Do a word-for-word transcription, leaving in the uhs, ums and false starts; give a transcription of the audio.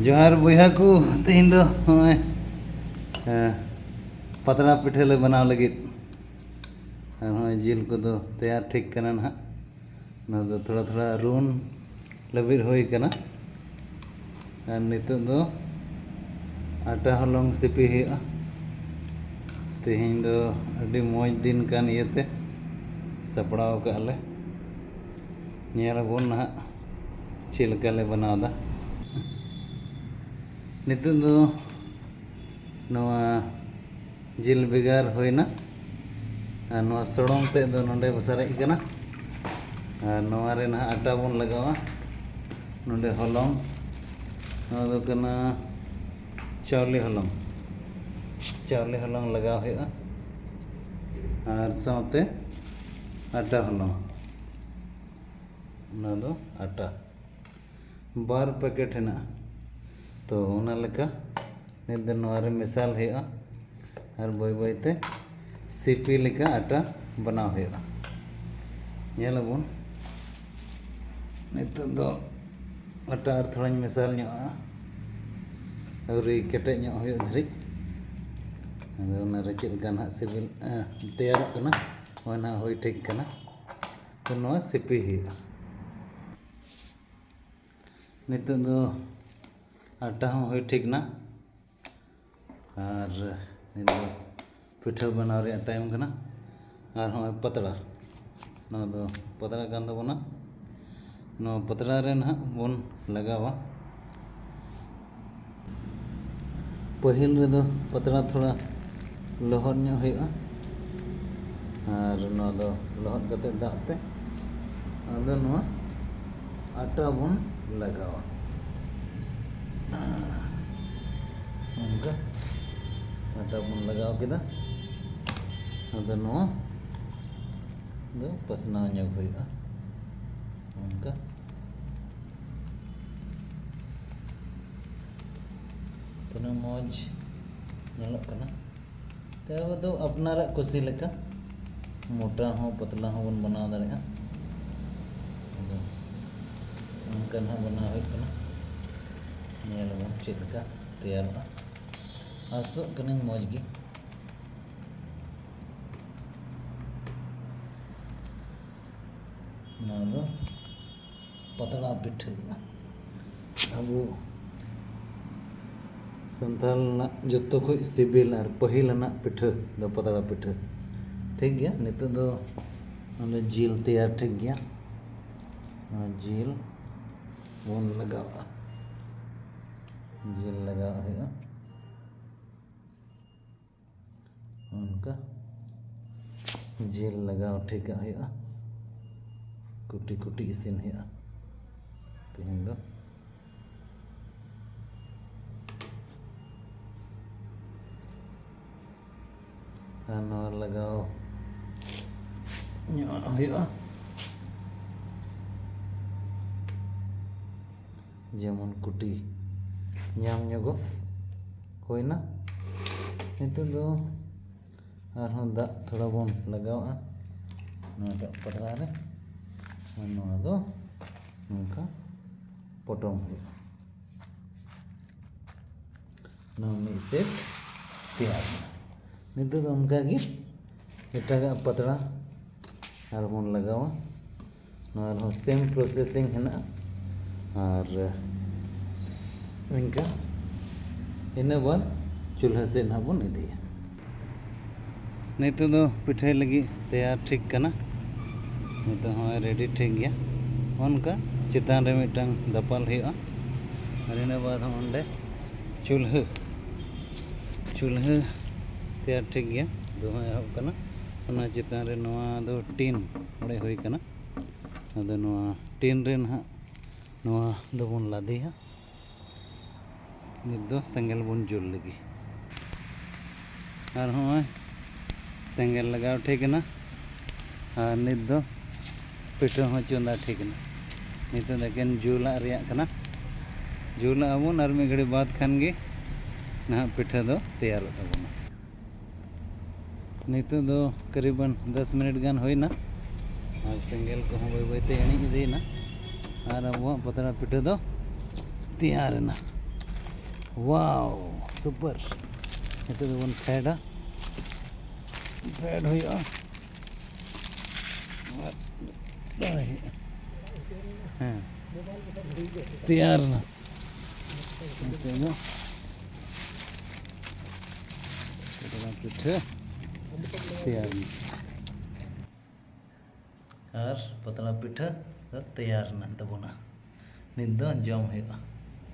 ᱡᱚᱦᱟᱨ ᱵᱚᱭᱦᱟ ᱠᱚ, ᱛᱮᱦᱮᱧ ᱫᱚ ᱱᱚᱜᱼᱚᱭ, ᱮ, ᱯᱟᱛᱲᱟ ᱯᱤᱴᱷᱟᱹ ᱞᱮ ᱵᱮᱱᱟᱣ ᱞᱟᱹᱜᱤᱫ᱾ ᱟᱨ ᱱᱚᱜᱼᱚᱭ ᱡᱤᱞ ᱠᱚᱫᱚ ᱛᱮᱭᱟᱨ ᱴᱷᱤᱠ ᱠᱟᱱᱟ ᱱᱟᱦᱟᱜ᱾ ᱱᱚᱣᱟ ᱫᱚ ᱛᱷᱚᱲᱟ ᱛᱷᱚᱲᱟ ᱨᱩᱱ ᱞᱟᱹᱵᱤᱫ ᱦᱩᱭ ᱠᱟᱱᱟ᱾ ᱟᱨ ᱱᱤᱛᱚᱜ ᱫᱚ ᱟᱴᱟ ᱦᱚᱞᱚᱝ ᱥᱤᱯᱤ ᱦᱩᱭᱩᱜᱼᱟ᱾ ᱛᱮᱦᱮᱧ ᱫᱚ ᱟᱹᱰᱤ ᱢᱚᱡᱽ ᱫᱤᱱ ᱠᱟᱱ ᱤᱭᱟᱹᱛᱮ ᱥᱟᱯᱲᱟᱣ ᱠᱟᱜᱼᱟ ᱞᱮ᱾ ᱧᱮᱞ ᱟᱵᱚᱱ ᱱᱟᱦᱟᱜ ᱪᱮᱫ ᱞᱮᱠᱟ ᱞᱮ ᱵᱮᱱᱟᱣ ᱮᱫᱟ᱾ ᱱᱤᱛᱚᱜ ᱫᱚ ᱱᱚᱣᱟ ᱡᱤᱞ ᱵᱷᱮᱜᱟᱨ ᱦᱩᱭᱱᱟ᱾ ᱟᱨ ᱱᱚᱣᱟ ᱥᱚᱲᱚᱝ ᱛᱮᱫ ᱫᱚ ᱱᱚᱰᱮ ᱵᱚ ᱥᱟᱨᱮᱡ ᱠᱟᱱᱟ᱾ ᱟᱨ ᱱᱚᱣᱟ ᱨᱮ ᱱᱟᱦᱟᱜ ᱟᱴᱟ ᱵᱚᱱ ᱞᱟᱜᱟᱣᱟ᱾ ᱱᱚᱰᱮ ᱦᱚᱞᱚᱝ, ᱱᱚᱣᱟ ᱫᱚ ᱠᱟᱱᱟ ᱪᱟᱣᱞᱮ ᱦᱚᱞᱚᱝ᱾ ᱪᱟᱣᱞᱮ ᱦᱚᱞᱚᱝ ᱞᱟᱜᱟᱣ ᱦᱩᱭᱩᱜᱼᱟ, ᱟᱨ ᱥᱟᱶᱛᱮ ᱟᱴᱟ ᱦᱚᱞᱚᱝ᱾ ᱚᱱᱟ ᱫᱚ ᱟᱴᱟ ᱵᱟᱨ ᱯᱮᱠᱮᱴ ᱦᱮᱱᱟᱜᱼᱟ᱾ ᱛᱚ, ᱚᱱᱟ ᱞᱮᱠᱟ ᱱᱤᱛ ᱫᱚ ᱱᱚᱣᱟ ᱨᱮ ᱢᱮᱥᱟᱞ ᱦᱩᱭᱩᱜᱼᱟ ᱟᱨ ᱵᱟᱹᱭ ᱵᱟᱹᱭ ᱛᱮ ᱥᱤᱯᱤ ᱞᱮᱠᱟ ᱟᱴᱟ ᱵᱮᱱᱟᱣ ᱦᱩᱭᱩᱜᱼᱟ᱾ ᱧᱮᱞ ᱟᱵᱚᱱ, ᱱᱤᱛᱚᱜ ᱫᱚ ᱟᱴᱟ ᱟᱨ ᱛᱷᱚᱲᱟᱧ ᱢᱮᱥᱟᱞ ᱧᱚᱜᱼᱟ, ᱟᱹᱣᱨᱤ ᱠᱮᱴᱮᱡ ᱧᱚᱜ ᱦᱩᱭᱩᱜ ᱫᱷᱟᱹᱨᱤᱡ᱾ ᱟᱫᱚ ᱚᱱᱟ ᱨᱮ ᱪᱮᱫ ᱞᱮᱠᱟ ᱱᱟᱦᱟᱜ ᱥᱤᱵᱤᱞ, ᱮ, ᱛᱮᱭᱟᱨᱚᱜ ᱠᱟᱱᱟ, ᱦᱳᱭ ᱱᱟᱦᱟᱜ ᱦᱩᱭ ᱴᱷᱤᱠ ᱠᱟᱱᱟ᱾ ᱛᱚ, ᱱᱚᱣᱟ ᱥᱤᱯᱤ ᱦᱩᱭᱩᱜᱼᱟ᱾ ᱱᱤᱛᱚᱜ ᱫᱚ ᱟᱴᱟ ᱦᱚᱸ ᱦᱩᱭ ᱴᱷᱤᱠ ᱱᱟ᱾ ᱟᱨ ᱱᱤᱛ ᱫᱚ ᱯᱤᱴᱷᱟᱹ ᱵᱮᱱᱟᱣ ᱨᱮᱭᱟᱜ ᱴᱟᱭᱤᱢ ᱠᱟᱱᱟ᱾ ᱟᱨ ᱦᱚᱸᱜᱼᱚᱭ ᱯᱟᱛᱲᱟ, ᱱᱚᱣᱟ ᱫᱚ ᱯᱟᱛᱲᱟ ᱠᱟᱱ ᱛᱟᱵᱚᱱᱟ᱾ ᱱᱚᱣᱟ ᱯᱟᱛᱲᱟ ᱨᱮ ᱱᱟᱦᱟᱜ ᱵᱚᱱ ᱞᱟᱜᱟᱣᱟ᱾ ᱯᱟᱹᱦᱤᱞ ᱨᱮᱫᱚ ᱯᱟᱛᱲᱟ ᱛᱷᱚᱲᱟ ᱞᱚᱦᱚᱫ ᱧᱚᱜ ᱦᱩᱭᱩᱜᱼᱟ, ᱟᱨ ᱱᱚᱣᱟ ᱫᱚ ᱞᱚᱦᱚᱫ ᱠᱟᱛᱮ ᱫᱟᱜ ᱛᱮ ᱟᱫᱚ ᱱᱚᱣᱟ ᱟᱴᱟ ᱵᱚᱱ ᱞᱟᱜᱟᱣᱟ᱾ ᱚᱱᱠᱟ ᱟᱴᱟ ᱵᱚᱱ ᱞᱟᱜᱟᱣ ᱠᱮᱫᱟ᱾ ᱟᱫᱚ ᱱᱚᱣᱟ ᱫᱚ ᱯᱟᱥᱱᱟᱣ ᱧᱚᱜ ᱦᱩᱭᱩᱜᱼᱟ᱾ ᱚᱱᱠᱟ ᱛᱤᱱᱟᱹᱜ ᱢᱚᱡᱽ ᱧᱮᱞᱚᱜ ᱠᱟᱱᱟ᱾ ᱛᱚ, ᱟᱵᱚ ᱫᱚ ᱟᱯᱱᱟᱨᱟᱜ ᱠᱩᱥᱤ ᱞᱮᱠᱟ ᱢᱚᱴᱟ ᱦᱚᱸ ᱯᱟᱛᱞᱟ ᱦᱚᱸ ᱵᱚᱱ ᱵᱮᱱᱟᱣ ᱫᱟᱲᱮᱭᱟᱜᱼᱟ᱾ ᱟᱫᱚ ᱚᱱᱠᱟ ᱱᱟᱦᱟᱜ ᱵᱮᱱᱟᱣ ᱦᱩᱭᱩᱜ ᱠᱟᱱᱟ᱾ ᱧᱮᱞ ᱟᱵᱚᱱ ᱪᱮᱫ ᱞᱮᱠᱟ ᱛᱮᱭᱟᱨᱚᱜᱼᱟ᱾ ᱟᱥᱚᱜ ᱠᱟᱹᱱᱟᱹᱧ ᱢᱚᱡᱽ ᱜᱮ᱾ ᱱᱚᱣᱟ ᱫᱚ ᱯᱟᱛᱲᱟ ᱯᱤᱴᱷᱟᱹ᱾ ᱟᱵᱚ ᱥᱟᱱᱛᱟᱲ ᱨᱮᱱᱟᱜ ᱡᱚᱛᱚ ᱠᱷᱚᱡ ᱥᱤᱵᱤᱞ ᱟᱨ ᱯᱟᱹᱦᱤᱞ ᱟᱱᱟᱜ ᱯᱤᱴᱷᱟᱹ ᱫᱚ ᱯᱟᱛᱲᱟ ᱯᱤᱴᱷᱟᱹ᱾ ᱴᱷᱤᱠ ᱜᱮᱭᱟ, ᱱᱤᱛᱚᱜ ᱫᱚ ᱱᱚᱰᱮ ᱡᱤᱞ ᱛᱮᱭᱟᱨ ᱴᱷᱤᱠ ᱜᱮᱭᱟ᱾ ᱱᱚᱣᱟ ᱡᱤᱞ ᱵᱚᱱ ᱞᱟᱜᱟᱣᱟ, ᱡᱤᱞ ᱞᱟᱜᱟᱣ ᱦᱩᱭᱩᱜᱼᱟ᱾ ᱚᱱᱠᱟ ᱡᱤᱞ ᱞᱟᱜᱟᱣ ᱴᱷᱤᱠᱟᱜ ᱦᱩᱭᱩᱜᱼᱟ, ᱠᱩᱴᱤ ᱠᱩᱴᱤ ᱤᱥᱤᱱ ᱦᱩᱭᱩᱜᱼᱟ ᱛᱮᱦᱮᱧ ᱫᱚ᱾ ᱟᱨ ᱱᱚᱣᱟ ᱞᱟᱜᱟᱣ ᱧᱚᱜ ᱦᱩᱭᱩᱜᱼᱟ, ᱡᱮᱢᱚᱱ ᱠᱩᱴᱤ ᱧᱟᱢ ᱧᱚᱜᱚᱜ᱾ ᱦᱩᱭᱱᱟ᱾ ᱱᱤᱛᱚᱜ ᱫᱚ ᱟᱨᱦᱚᱸ ᱫᱟᱜ ᱛᱷᱚᱲᱟ ᱵᱚᱱ ᱞᱟᱜᱟᱣᱟᱜᱼᱟ ᱱᱚᱣᱟᱴᱟᱜ ᱯᱟᱛᱲᱟ ᱨᱮ, ᱟᱨ ᱱᱚᱣᱟ ᱫᱚ ᱱᱚᱝᱠᱟ ᱯᱚᱴᱚᱢ ᱦᱩᱭᱩᱜᱼᱟ᱾ ᱱᱚᱣᱟ ᱢᱤᱫ ᱥᱮᱴ ᱛᱮᱭᱟᱨ ᱮᱱᱟ᱾ ᱱᱤᱛᱚᱜ ᱫᱚ ᱚᱱᱠᱟ ᱜᱮ ᱮᱴᱟᱜᱟᱜ ᱯᱟᱛᱲᱟ ᱟᱨᱵᱚᱱ ᱞᱟᱜᱟᱣᱟ᱾ ᱱᱚᱣᱟ ᱨᱮᱦᱚᱸ ᱥᱮᱢ ᱯᱨᱚᱥᱮᱥᱤᱝ ᱦᱮᱱᱟᱜᱼᱟ᱾ ᱟᱨ ᱱᱤᱝᱠᱟ ᱤᱱᱟᱹ ᱵᱟᱫ ᱪᱩᱞᱦᱟᱹ ᱥᱮᱫ ᱱᱟᱦᱟᱜ ᱵᱚᱱ ᱤᱫᱤᱭᱟ᱾ ᱱᱤᱛᱚᱜ ᱫᱚ ᱯᱤᱴᱷᱟᱹᱭ ᱞᱟᱹᱜᱤᱫ ᱛᱮᱭᱟᱨ ᱴᱷᱤᱠ ᱠᱟᱱᱟ᱾ ᱱᱤᱛᱚᱜ ᱦᱚᱸ ᱨᱮᱰᱤ ᱴᱷᱤᱠ ᱜᱮᱭᱟ᱾ ᱚᱱᱠᱟ ᱪᱮᱛᱟᱱ ᱨᱮ ᱢᱤᱫᱴᱟᱝ ᱫᱟᱯᱟᱞ ᱦᱩᱭᱩᱜᱼᱟ, ᱟᱨ ᱤᱱᱟᱹ ᱵᱟᱫ ᱦᱚᱸ ᱚᱸᱰᱮ ᱪᱩᱞᱦᱟᱹ, ᱪᱩᱞᱦᱟᱹ ᱛᱮᱭᱟᱨ ᱴᱷᱤᱠ ᱜᱮᱭᱟ᱾ ᱫᱷᱩᱶᱟᱹ ᱮᱦᱚᱵ ᱠᱟᱱᱟ᱾ ᱚᱱᱟ ᱪᱮᱛᱟᱱ ᱨᱮ ᱱᱚᱣᱟ ᱫᱚ ᱴᱤᱱ ᱚᱲᱮᱡ ᱦᱩᱭ ᱠᱟᱱᱟ᱾ ᱟᱫᱚ ᱱᱚᱣᱟ ᱴᱤᱱ ᱨᱮ ᱱᱟᱦᱟᱜ ᱱᱚᱣᱟ ᱫᱚᱵᱚᱱ ᱞᱟᱫᱮᱭᱟ᱾ ᱱᱤᱛ ᱫᱚ ᱥᱮᱸᱜᱮᱞ ᱵᱚᱱ ᱡᱩᱞ ᱞᱮᱜᱮ᱾ ᱟᱨ ᱦᱚᱸᱜᱼᱚᱭ ᱥᱮᱸᱜᱮᱞ ᱞᱟᱜᱟᱣ ᱴᱷᱤᱠ ᱮᱱᱟ᱾ ᱟᱨ ᱱᱤᱛ ᱫᱚ ᱯᱤᱴᱷᱟᱹ ᱦᱚᱸ ᱪᱚᱸᱫᱟ ᱴᱷᱤᱠ ᱮᱱᱟ᱾ ᱱᱤᱛᱚᱜ ᱫᱚ ᱮᱠᱮᱱ ᱡᱩᱞᱟᱜ ᱨᱮᱭᱟᱜ ᱠᱟᱱᱟ᱾ ᱡᱩᱞᱟᱜ ᱟᱵᱚᱱ ᱟᱨ ᱢᱤᱫ ᱜᱷᱟᱹᱲᱤᱡ ᱵᱟᱫᱽ ᱠᱷᱟᱱ ᱜᱮ ᱱᱟᱦᱟᱜ ᱯᱤᱴᱷᱟᱹ ᱫᱚ ᱛᱮᱭᱟᱨᱚᱜ ᱛᱟᱵᱚᱱᱟ᱾ ᱱᱤᱛᱚᱜ ᱫᱚ ᱠᱟᱨᱤᱵᱟᱱ ᱫᱚᱥ ᱢᱤᱱᱤᱴ ᱜᱟᱱ ᱦᱩᱭᱱᱟ᱾ ᱟᱨ ᱥᱮᱸᱜᱮᱞ ᱠᱚᱦᱚᱸ ᱵᱟᱹᱭ ᱵᱟᱹᱭᱛᱮ ᱤᱬᱤᱡ ᱤᱫᱤᱭᱮᱱᱟ᱾ ᱟᱨ ᱟᱵᱚᱣᱟᱜ ᱯᱟᱛᱲᱟ ᱯᱤᱴᱷᱟᱹ ᱫᱚ ᱛᱮᱭᱟᱨ ᱮᱱᱟ᱾ ᱣᱟᱣ, ᱥᱩᱯᱟᱨ᱾ ᱱᱤᱛᱚᱜ ᱫᱚᱵᱚᱱ ᱯᱷᱮᱰᱟ, ᱯᱷᱮᱰ ᱦᱩᱭᱩᱜᱼᱟ᱾ ᱟᱨ ᱫᱚᱦᱚᱭ ᱦᱩᱭᱩᱜᱼᱟ᱾ ᱦᱮᱸ, ᱛᱮᱭᱟᱨ ᱮᱱᱟ᱾ ᱱᱤᱛᱚᱜ ᱫᱚ ᱯᱟᱛᱲᱟ ᱯᱤᱴᱷᱟᱹ ᱛᱮᱭᱟᱨ ᱮᱱᱟ᱾ ᱟᱨ ᱯᱟᱛᱲᱟ ᱯᱤᱴᱷᱟᱹ ᱫᱚ ᱛᱮᱭᱟᱨ ᱮᱱᱟ ᱛᱟᱵᱚᱱᱟ᱾ ᱱᱤᱛ ᱫᱚ ᱡᱚᱢ ᱦᱩᱭᱩᱜᱼᱟ᱾